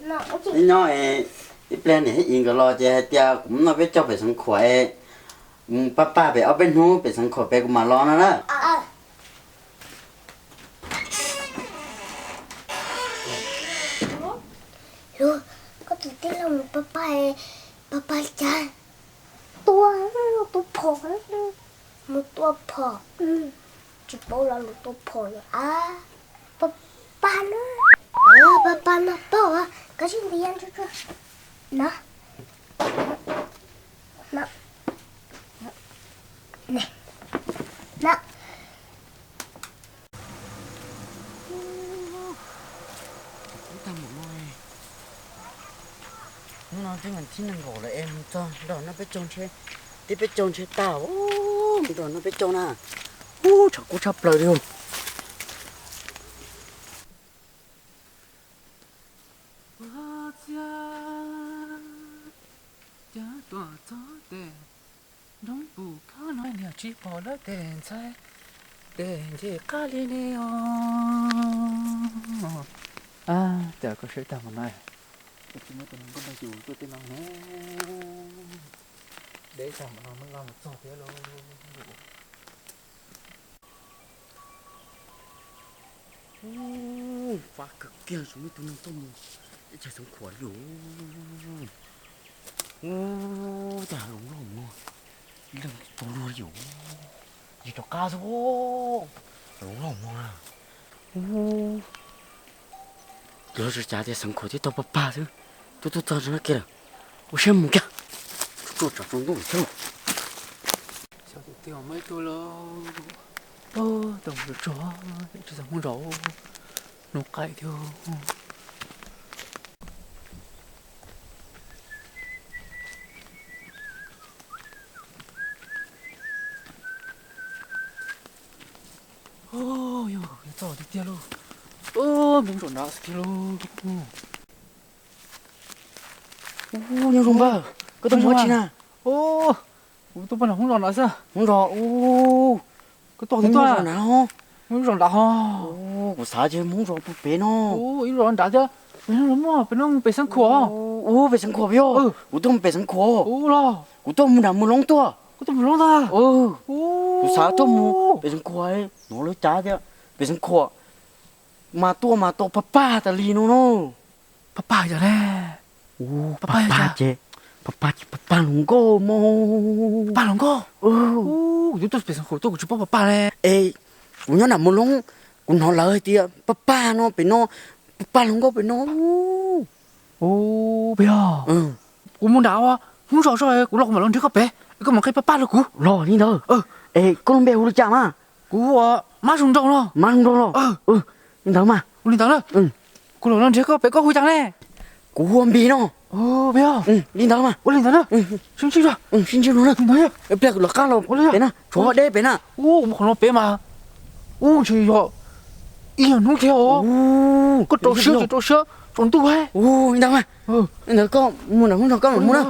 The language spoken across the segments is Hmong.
Ib nyob, ib pliag niam thiab txiv nkawd los ces hais tias kuv muab noj peb caug pem Xeev Khuam es mus pab pab pem ob peb hnub, pem Xeev Khuam pem kuv mam los no na. Lug, koj tus tij laug mus pab pab, pab pab li cas? Tua, tua phom, mus tua phom. Tsis paub los lug tua phom lawm a. Pab pab no, pab pab no, pab, koj tsis ntiav ntsuag tsuag no. Hnub no twb vas thib nees nkaum lawm es mus txog nram no peb caug ntshe, tib peb caug ntshe tag, nram no peb caug na. Ub, tshav kub tshaj plaws li. Ua txiag, cas tuaj txog tej nroo pum khab no niag tsis pom lawv tej ntxhais, tej ncej qab li ne os. Ab, cas koj saib tag mus na, koj tsis muab tus neeg nkauj npag yus tuaj tej no ne, deb tag mus no muab laj mus txog thiab lauj. Ub, fab kawg kiag tsis muaj tus neeg tuaj mus ib txhia Xeev Khuam li os. Ub, cas hloov loj no, leej tau luag li os, yig rov qab xwb, hloov loj no na. Ub, lawv tsis cav tias Xeev Khuam twb tau pab pab xwb, twb tuaj txog nram no kiag lawm, ua siab mus kiag, tsuag tsuag tsam tsaus ntuj thiab. Xyov tus twg muaj ib tug lauj. Tau mus tsuag tsuag, tsis txog Hmoob Zos, hnub qaij thiab. Yog, yog txog tiag tiag lauj. Hmoob Zos nrad tiag lauj. Ub, nyob zoo npawg, koj tuaj mus ua dab tsi na? Kuv tuaj pab nram Hmoob Zos nrad xwb. Hmoob Zos, ub, koj tuaj Hmoob Zos nrad ho? Hmoob Zos nrad ho. Ub, kuv xav ces Hmoob Zos puag pem no. Ub, ib zos nrad thiab, pem no los muaj, pem no mus pem Xeev Khuam. Ub, pem Xeev Khuam yog. Kuv tuaj mus pem Xeev Khuam. Ub los. Kuv tuaj mus nram Mus Loob tuaj. Koj tuaj Mus Loob tuaj? Kuv xav tuaj mus pem Xeev Khuam, hnov lawv cav tias pem Xeev Khuam mas tuaj mas tau pab pab tas li no no. Pab pab yog ne? Ub, pab pab ces, pab pab ces pab pab hluas nkauj mog. Pab pab hluas nkauj? Kuv twb tuaj pem Xeev Khuam tuaj kuv tsis paub pab pab ne. Es kuv nyob nram Mus Loob, kuv hnov lawv hais tias pab pab no pem no, pab pab hluas nkauj pem no. Ub, peb os. Kuv mus nram Hmoob Zos tso, kuv los kuv mam los nrhiav koj pem, koj mam qhia pab pab rau kuv. Los li ntawd. Es koj lub npe hu li cas mas? Kuv hu ua Mab Zoo Nraug no. Mab Zoo Nraug los? Li ntawd mas. Ua li ntawd na. Kuv los nrhiav koj pem koj hu cas ne? Kuv hu ua Npis no. Peb os. Li ntawd mas. Ua li ntawd na. Sib ntsib, sib ntsib no na. Ib pliag kuv lawv qab los pem na, tshuav deb pem na. Ub, mus qhov no pem mas. Ub, ntshe yog ib nyuag hnub thiab os. Koj rau siab, rau siab, tsaus ntuj. Ub, li ntawd mas. Li ntawd koj mus nram Hmoob Zos koj mam mus na.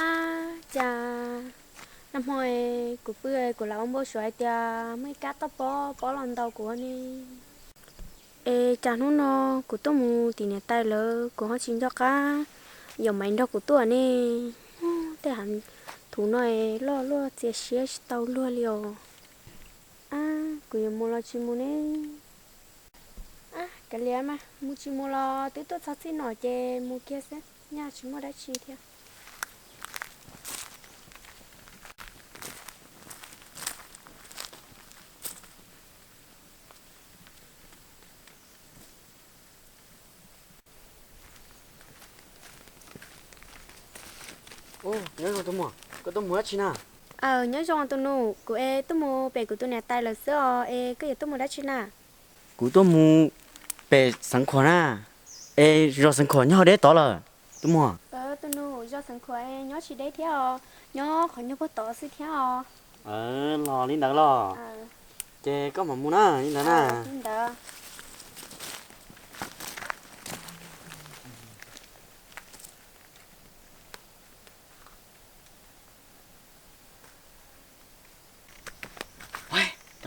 Ab, cas nag hmo kuv pw kuv lam ua npau suav hais tias muaj ib kab toj pob pob los ntaus kuv ne. Es cas hnub no kuv tuaj mus tim niam tais lawv kuv ho tsis nco qab yuav maiv nrog kuv tuaj ne. Tej hav thuv no loj luaj txias siab tsis tau luag li os. Ab, kuv yuav mus los tsis mus ne? Ab, kav liam mas, mus tsis mus los twb tuaj txog txij no ces mus kiag xwb, nyaj tsis muaj dab tsi thiab. Nyob zoo tus muam, koj tuaj mus dab tsi na? Aw, nyob zoo tus nus, kuv es tuaj mus pem kuv tus niam tais lawv xwb os, es koj yuav tuaj mus dab tsi na? Kuv tuaj mus pem Xeev Khuam na, es zos Xeev Khuam nyob deb tod lawm tus muam. Tus nus, zos Xeev Khuam nyob tsis deb thiab os, nyob qhov nyuag puag tod xwb thiab os. Los li ntawd los? Ces koj mam mus na, li ntawd na. Li ntawd.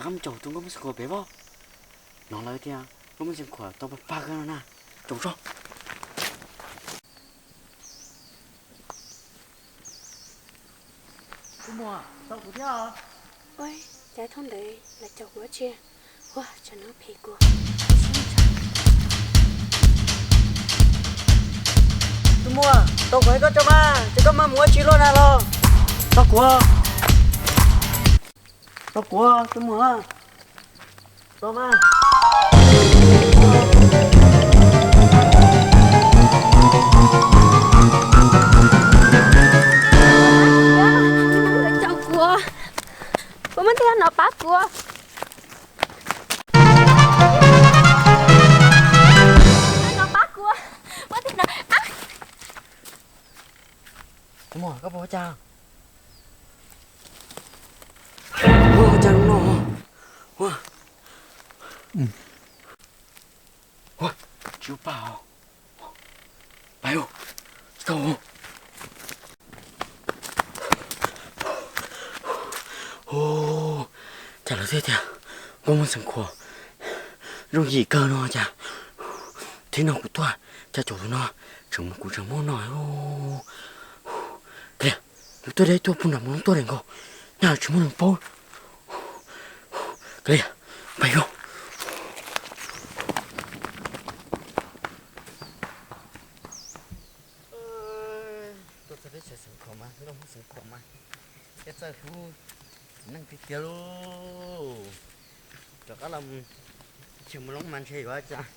qab mus caum tus nkauj Hmoob Xeev Khuam pem pab. Hnov lawv tias nkauj Hmoob Xeev Khuam tau pab pab kawg no na. Caum tso. Tus muam, tau kuv thiab os. Ua cas thaum ntawd lawv caum kuv tsi, ua cas no phem kuv. Tus muam, tau kuv hais koj tso mas, ces koj mas mus ua tsi luaj na los. Tau kuv, tau kuv, tus muam, tau mas. Caum kuv, kuv muab tej no pab kuv. No pab kuv, muab tej no. Tus muam, koj puas ua cas? Ua cas no? Ua, ua, tsis ua pa os. Pais, tsis tau. Cas lawv thiaj tias nkauj Hmoob Xeev Khuam yooj yim kawg no cas. Thaum no kuv tuaj cas caum tus no tseem mus kuv tseem muab no. Tus tuaj deb tuaj puag nram mus tuaj deb nkaus, nyaj tsis muaj neeg paub. Kav liam, pais yog. Tuaj txog teb chaws Xeev Khuam mas, nkauj Hmoob Xeev Khuam mas thiaj txawj hlub txiv neej tiag tiag lauj. Rov qab los mus teb chaws Mus Loob mas ntshe yuav cas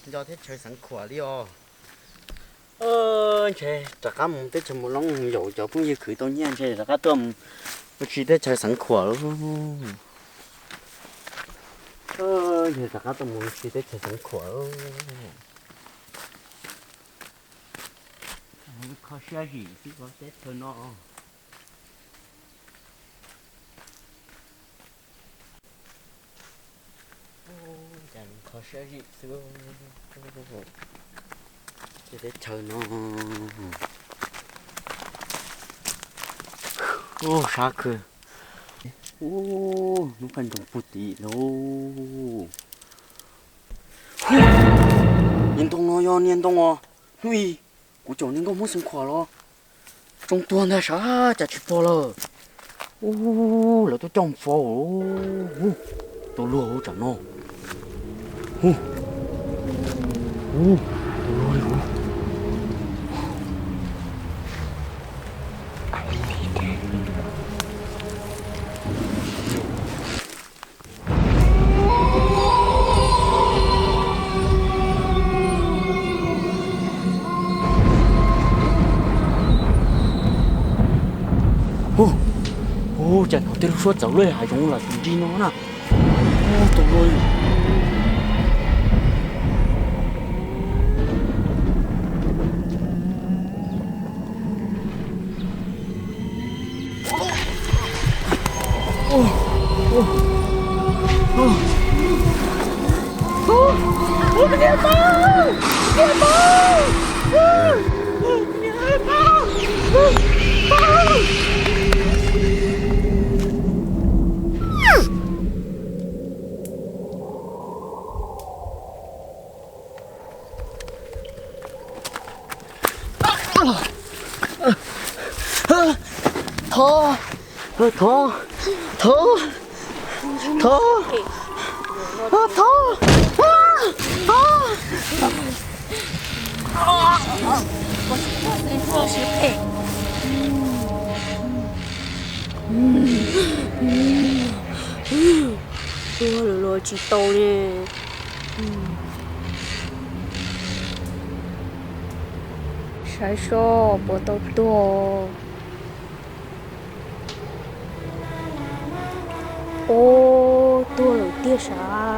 nco teb chaws Xeev Khuam li os. Ntshe rov qab mus teb chaws Mus Loob yaum cov phooj ywg khwv tau nyiaj ntshe rov qab tuaj mus ua si teb chaws Xeev Khuam lauj. Ntshe rov qab tuaj mus ua si teb chaws Xeev Khuam lauj. Kho siab zim xwb teb chaws no. Kho siab zim xwb teb chaws no. Sab khw. Hnub qaij nroos puag tim lauj. Niag ntoo no yog niag ntoo os. Hnub i kuv caum niag nkauj Hmoob Xeev Khuam los tsoo tuag ntag sav cas tsis pom lawm. Ub, lawv tuaj coj mus faus. Tus luag tsam no. Tus luag li. Hu, hu, cas hnov tej lub suab txawv luaj hav zoov los tus nrig no na. Hu, tus luag li. Thov, thov, thov, thov, thov, thov. Tuag lawm los tsis tau li. Saib seb puas tau tuag. Ub, tuag lawm tiag sav.